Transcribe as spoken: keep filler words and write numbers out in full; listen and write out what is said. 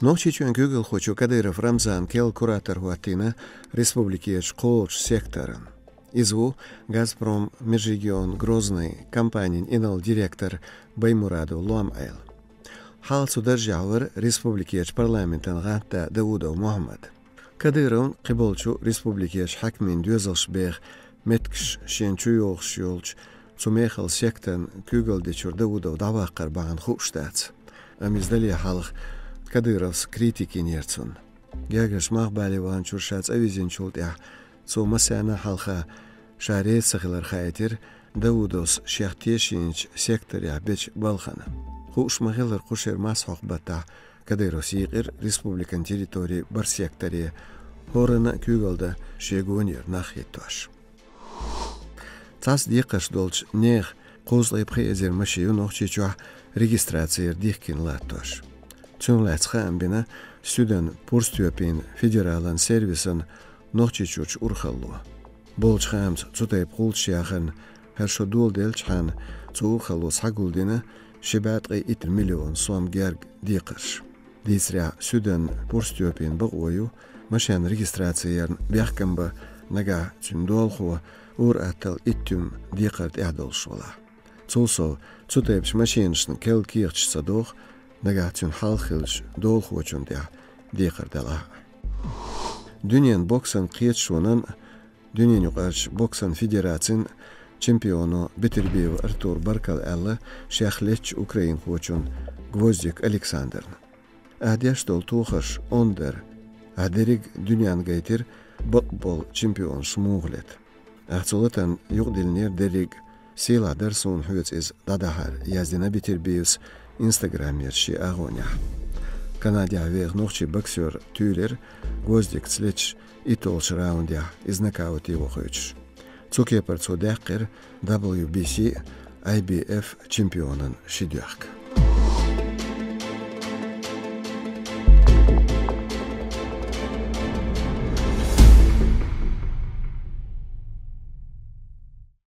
Нохчийчоьнан куьйгалхочо Кадыров Рамзана керла куратор хӀоттийна республикерчу кхоалгӀачу секторна. Иза ву «Газпром межрегион Грозный» компанин инарла директор Баймурадов Лом-Ӏела. Хьалха цу даржехь вара республикерчу парламентан гӀантда Даудов Мухьаммад. Кадыровн кхиболчу республикерчу хьаькамийн доьзалш беха меттигаш шена чу йогӀуш йолчу цу мехала секторна куьйгалла дечуьра Даудов дӀаваккхар бахьана хууш дац. Амма иза дале хьалха Кадыровс критика йинера цунна. Гергарчу Малхбале ваханчуьра ша цӀа вирзинчул тӀаьхьа цо массарна а хьалха ша реза ца хилар хаийтира Даудовс шех тешийначу секторехь бечу балхана. Хууш ма-хиллара, кху шеран мас хьокху баттахь Кадыровс йийкъира республикан территори бархӀ секторе, хӀоранна а куьйгалла дан шен гонера нах хӀиттош. Цхьацца декхарш долчу нехан кхузткъе пхи эзар машен ю Нохчийчохь регистраци яр дихкина латтош. Цунах лаьцна хаам бина Суьдан пурстоьпийн федералан сервисан Нохчийчуьрчу урхалло. Болчу хаамца, цу тайпа гӀулчаш яхарна хӀара шо доладелчхьана, цу урхалло схьагулдина ши бӀе ткъе итт миллион сом герга декхарш. Дийцарехь, Суьдан пурстоьпийн бакъо ю машен регистраци ярна бехкам бан нагахь цуьнан долахо ур-атталла итт туьма декхар тӀехь долуш валахь. Цул сов, цу тайпачу машенашна керла кехаташ ца доху, нагахь цуьнан хьалха хиллачу долахочунна тӀехь декхар делахь а. Дуьненан боксан кхеташонан, дуьненаюкъарчу боксан федерацин чемпионо Бетербиев Артура баркалла аьлла шех леттачу украинхочунна Гвоздик Александрна. Ахь деш долу тохарш онда дара. Ахь дерриг а дуьненна гайтира бакъболу чемпионаш муха лета. Ахь цу латарна юкъадиллинера дерриг а. Сийлахь дара суна хьоьца иза дӀадахьар, яздина Бетербиевс Инстаграмера шен агӀонехь. Канадехь веха нохчи боксер туьйлира Гвоздикца леттачу итталгӀачу раундехь, иза нокауте вохуьйтуш. Цу кепара цо даьккхира W B C, I B F чемпионан ши доьхка.